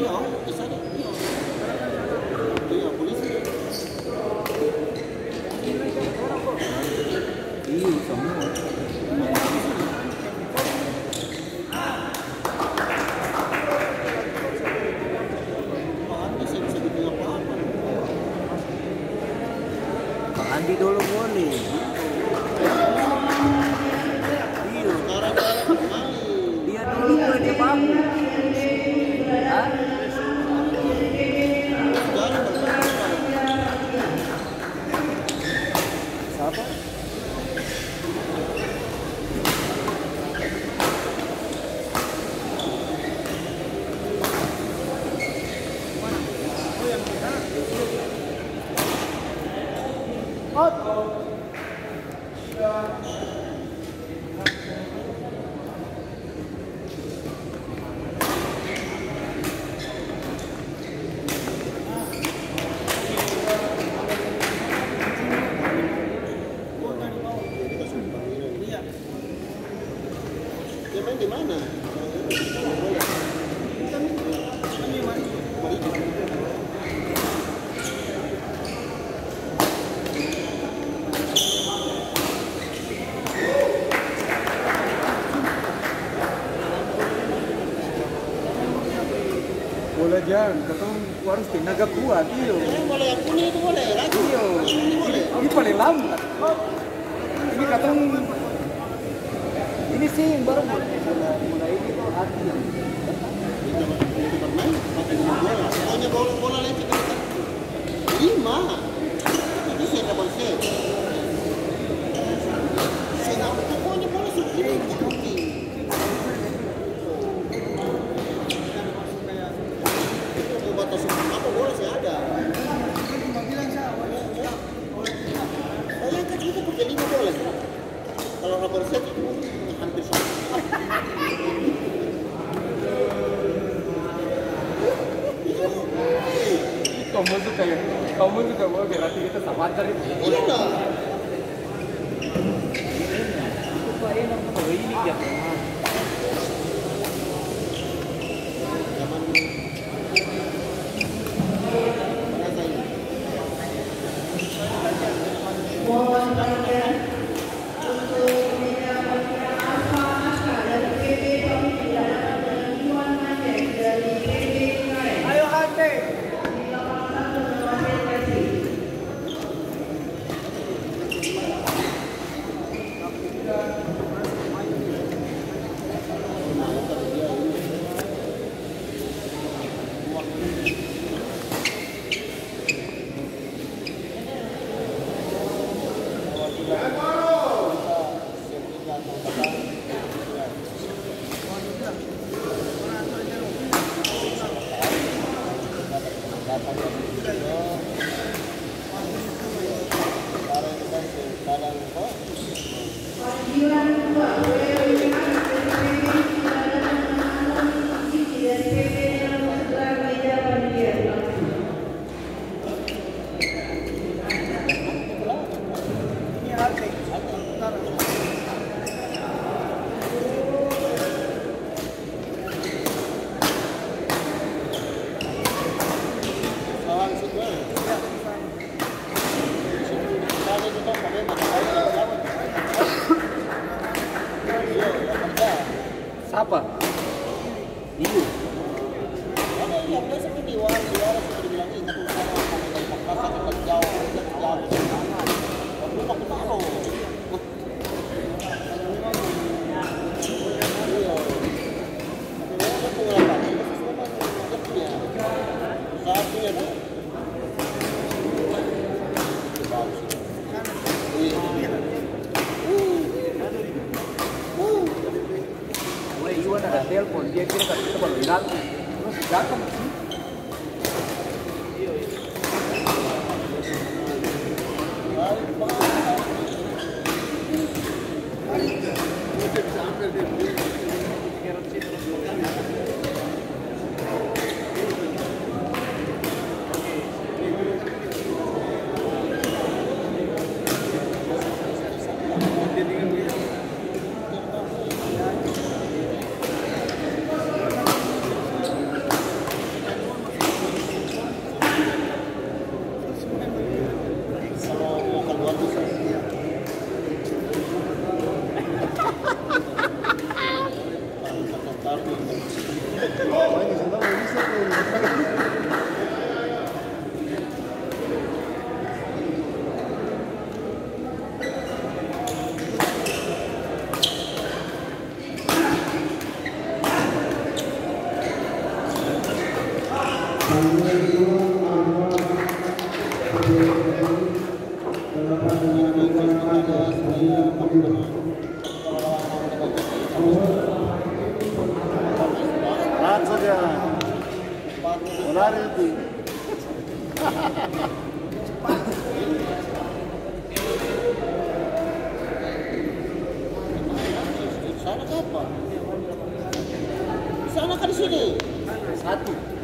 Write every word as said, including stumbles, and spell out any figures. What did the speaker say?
Iyo, samua. Pak Andi dolo boleh. Iya. Dia dulu boleh dia baku. Hah? Sapa? Dia main di mana? Bola jang, katong harus tenaga kuat, iyo. Bola yang kuning itu boleh, lagi. Iyo. Ini boleh. Ini paling lambat. Ini katong, ini sih baru mulai, mulai ini tuh hati yang. Pokoknya bola, bola lecet. Lima. Itu saya dapat set. Saya dapat pokoknya bola sudah ini ganti. Itu mau batas apa bola saya ada. Bayangkan kita pakai lima bola. Kalau rubber set itu hampir sama. Kamu suka ya? Kamu suka mau berarti kita sama aja itu. Iya lah. Itu Pak enak kalau ini ya. Zaman Sapa? Iyo. Weh, Iwan ada telpon, dia kira kata kita baru datang. Terus datang. Langsung dia. Mau lari itu. Sana kapa? Sana ka di sini. Satu.